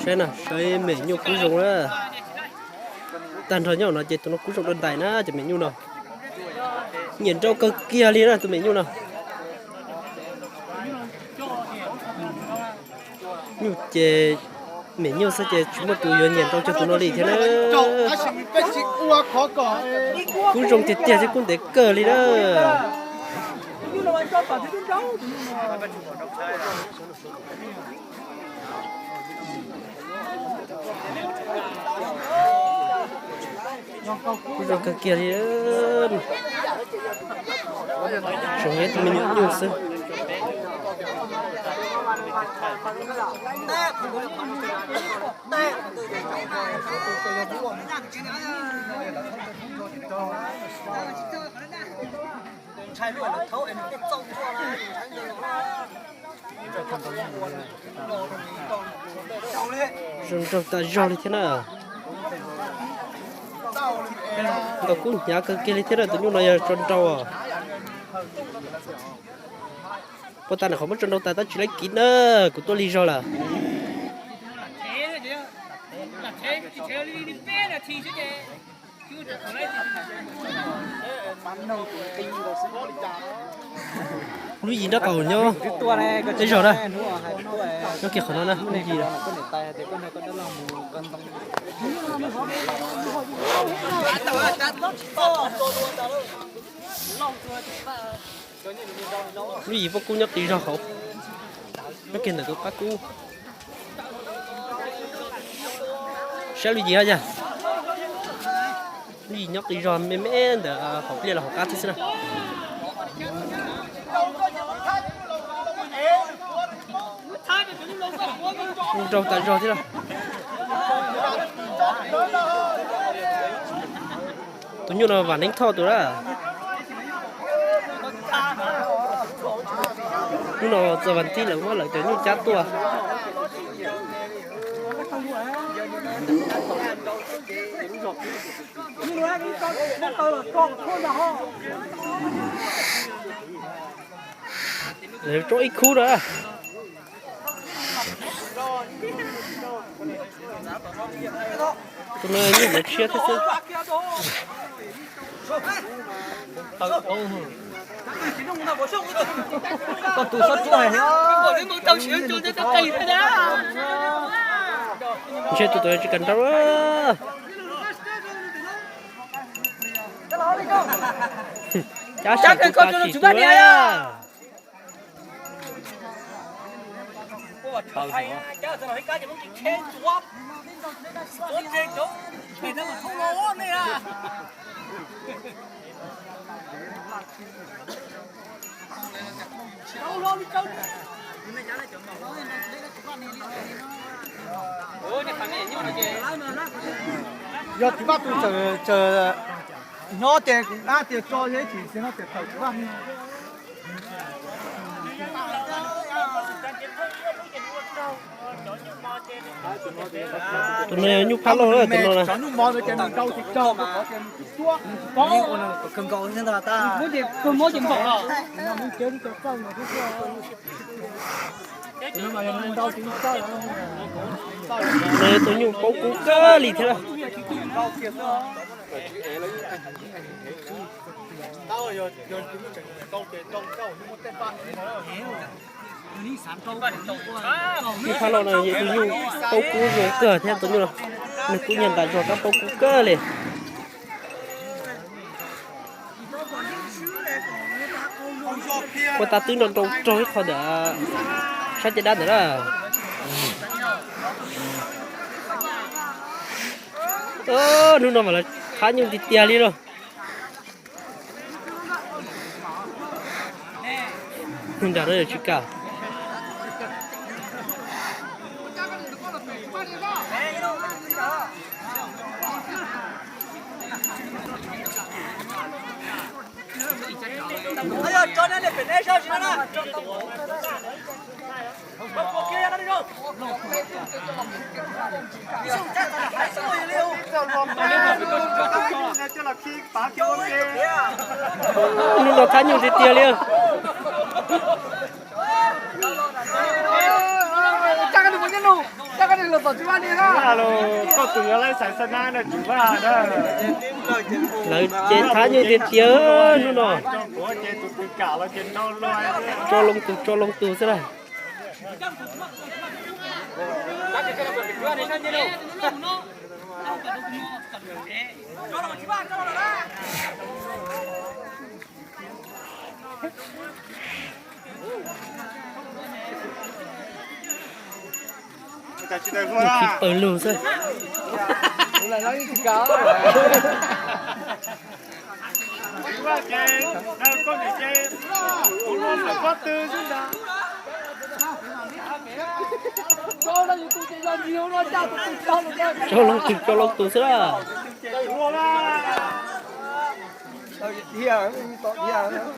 Saib na, saib me nyuj kub zoo na. Tag nrho nyob no ces tus no kub zoo dua ntais na, cov me nyuj no. Nyiam nrau kawg kiag li na tus me nyuj no. Nyuj ces me nyuj xwb ces tsis muaj tus yuav nyiam nrau cuag tus no li thiab na. Kub zoo tiag tiag thiab kub ntev kawg li na. Kub zoo kawg kiag li. Tseem yog tus me nyuam nyuj xwb. Zoo nraug tas zog li thiab na. Ntaus kub hnyav kawg kiag li thiab na, tus nyuj no yog tso nrau os. Puag ta na qhov muab tso nrau tas tab tsis laib kiv na, kuv tuaj lig zog lawm. Lub yim nraub qaum nyob tej zog na. Nyob kiag qhov no na, lub yim. Lub yim pob kub nyob qis zog hauv, nyob kiag ntawm tus qab kub. Saib lub yim hab yag. Lub yim nyob qis zog me me ntawm hauv pliaj los hauv qab thiab xwb na. Nraug tas zog thiab na. Tus nyuj no vam neeb thoj tus na. Hnub no txog vas thib lawv muab lawv cov nyuj cab tuaj. Lawv tso ib khub na. Tus no nyuj hmoov tshiab thiab xwb. Ntshe tus tus tsis kam nrau. Cab sim tus, cab sim tus. Yog tsis pab tus tsaws, nyob ces kuv dab tias tso yog ib chim xwb no tias tawm kuv vaj. Tus no yog nyuj phab lauj, tus no na. Tus no yog tus nyuj paub kub kawg li thiab. Nyuj phab lauj no yog tus nyuj paub kub zoo kawg thiab tus nyuj no. Nws kuj nyiam ntas zog kab paub kub kawg li. Ua tas twb nrau nrau raug ib qho ntawm sab caj dab ntawd na. Hnub no mas lawv thab nyuj tiag tiag li lauj. Nram no yog tsis kam. Hnub no thab nyuj tiag tiag li. Koj tus yuav laib xaiv xab nab no tsis vaj na. Lawv ces thab nyiaj tiag tiag hnub no. Tso loo tus tso loo tus xwb na. Tsis paws lug xwb. Tso loo tus tso loo tus xwb na.